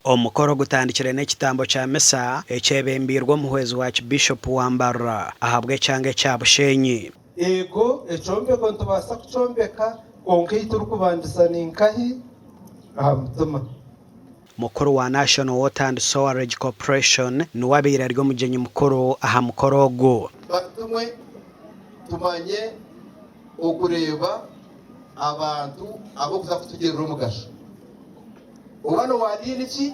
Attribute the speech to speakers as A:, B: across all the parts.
A: Omukoro gutandikire n'ekitambo kya misa ekyebembeirwe omuhwezi wa Aakibiishopu wa Mbarara ahabw'ekyanga ekya Bushenyi.
B: Eego, ekyombeko nitubaasa kukyombeka, kwonka ei turikubandiza ni nkahi? Aha mutima.
A: Mukuru wa National Water and Sewerage Corporation niwe abaire ari omugyenyi mukuru aha mukoro ogu.
C: Tumwe tumanye okureeba abantu ab'okuza kutugirira omugasho. Oba n'owa diini ki,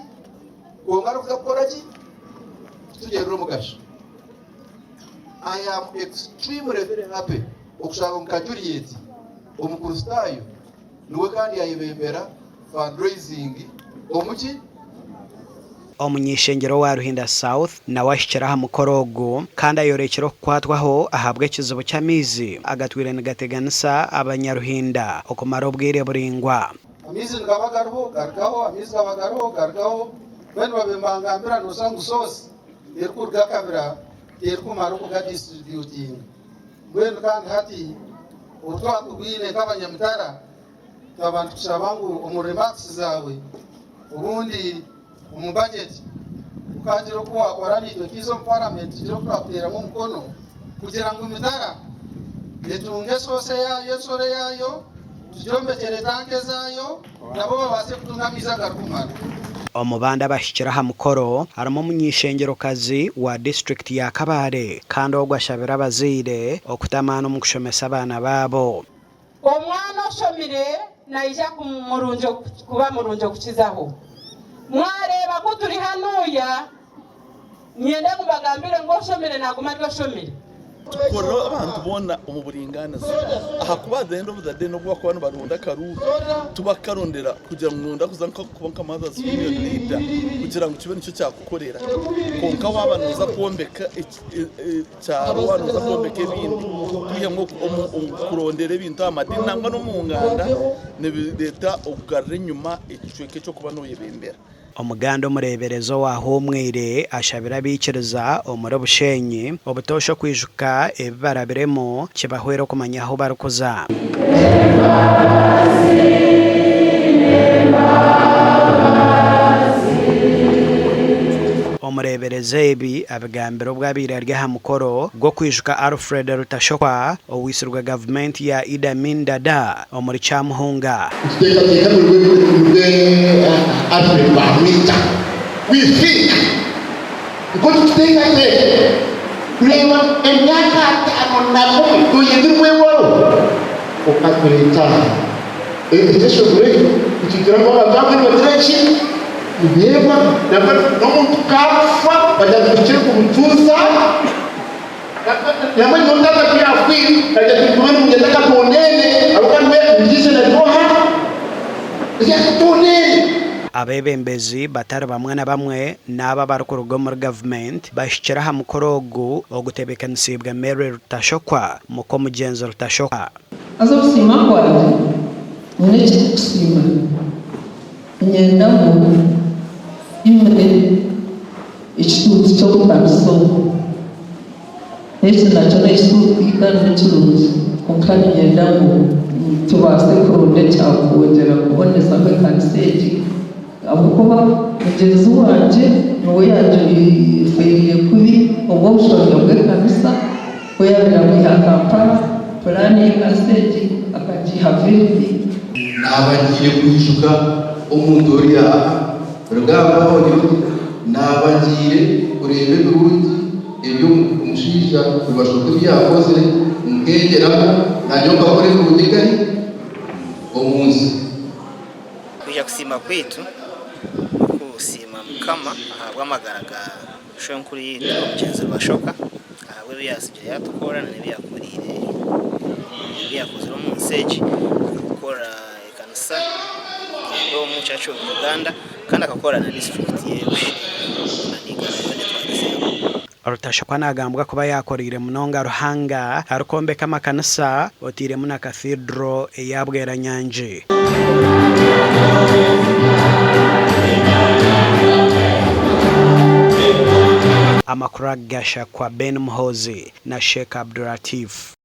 C: kwonka arikuza kukora ki? Kutugirira omugasho. I am extremely very happy okushanga ngu nka Juliet Omukristaayo niwe kandi yayebembera fundraising omu ki?
A: Omuny'eishengyero owa Ruhinda South nawe ahikire aha mukoro ogu kandi ayorekire okukwatwaho ahabw'ekizibu ky'amaizi agatwire nigateganisa abanyaruhinda okumara obwire buraingwa.
B: Amaizi nigaba gariho garugaho, amaizi gaba gariho garugaho. Mbwenu babaire nibangambira nooshusha ngu source erikuruga Kabira terikumara okuga distributinga. Mbwenu kandi hati obu twakubwine nk'abanyamitara twaba nitukushaba ngu omu remarks zaawe obundi omu budget okagira oku wakora naitwe twize omu parliament tugire oku twakuteeramu omukono kugira ngu Mitara etunge esource yaayo, ensoro yaayo, tugyombekyere tanka ezaayo nabo babaase kutunga amaizi agarikumara.
A: Omu bandi abahikire aha mukoro harimu omuny'eishengyerokazi wa disiturikiti ya Kabale kandi ogwo ashabire abazaire okuta amaani omu kushomesa abaana baabo.
D: Omwana oshomire naija kuba murungi okukizaho. Mwareeba ku turi hanuuya, niinyenda ngu mbagambire ngu oshomire naaguma ari oshomire.
E: Tukorere abantu boona omu buringaaniza ahakuba at the end of the day n'obu bakuba nibaronda akaruuru tibakukarondera kugira ngu noyenda kuza kuba nka mothers union leader kugira ngu kibe nikyo kyakukorera kwonka waaba nooza kwombeka ekyaro waaba nooza kwombeka ebindi kwihamu kurondera ebintu aha madiini nangwa n'omu nganda nibireeta okugarura enyima ekicweka eky'okuba nooyebembera.
A: Omuganda omureeberezi owahuumwire ashabire abaikiriza omuri Bushenyi obutoosha okwijuka ebi barabiremu kibahwere okumanya ahu barikuza. Omureeberezi ebi abigambire obu abaire ari aha mukoro gw'okwijuka Alfred Rutashokwa owaitsirwe gavumenti ya Idi Amin Dada omuri Kyamuhunga.
F: Nituteekateeka ngu nibwo Alfred baamwita. We think nikwo turikuteekateeka kureeba emyaka ataano na gumwe noyenda orwewaro okatureeta aha. Ekyeshongoro ekyo nikigira ngu abantu abamwe nibagira ki? Nibeebwa nangwa n'omuntu ku arikufa bagira ngu tuhikire kumutuuza. Nambwenu nyowe taata ku yaafwire, nkagira nti nituba nimugyenda Katondeene, ahabw'okuba niwe ngiizire na oha? Rya Katondeene.
A: Abeebembezi batari bamwe na bamwe n'abo abarikuruga omuri gavumenti bahikire aha mukoro ogu ogutebeekanisiibwe Mary Rutashokwa, muk'omugyenzi Rutashokwa.
G: Haza okusiima kwangye nyine eki ndikusiima, niinyenda ngu imwe ekituuti ky'obukanisa obu, n'eki nakyo n'ekituuti kandi ni kirungi kwonka niinyenda ngu tubaase kuronda ekyakwongyera kubonezaho ekanisa egi ahabw'okuba mugyenzi wangye niwe yaagifeereire kubi obw'obushobya bw'ekanisa. Ku yaabaire amwiha Kampala, pulaani y'ekanisa egi akagiiha Vilvi.
C: Naaba ngiire kwijuka omuntu ori aha rugamba ogire oti, Naaba ngiire kureeba ebirungi ebi omushaija Rubashoka ebi yaakozire, nkeegyeraho, naanye nkakora ebirungi nkahi? Omu nsi.
H: Kwija kusiima kwaitu n'okusiima Mukama ahabw'amagara ga Shwenkuru yaitu omugyenzi Rwashoka ahabw'ebi yaatsigire yaatukorera na n'ebi yaakoreire ebi yaakozire omu nsi egi akakora ekanisa Uganda omu Church of Uganda kandi akakora na disiturikiti ye Bushenyi na n'eigana ryona etwarize hamwe.
A: Rutashakwa naagambwa kuba yaakoreire munonga Ruhanga arikwombeka amakanisa oteiremu na Cathedral eya Bweranyangi. Amakuru aga gashakwa Ben Muhoozi na Sheikh Abdulatif.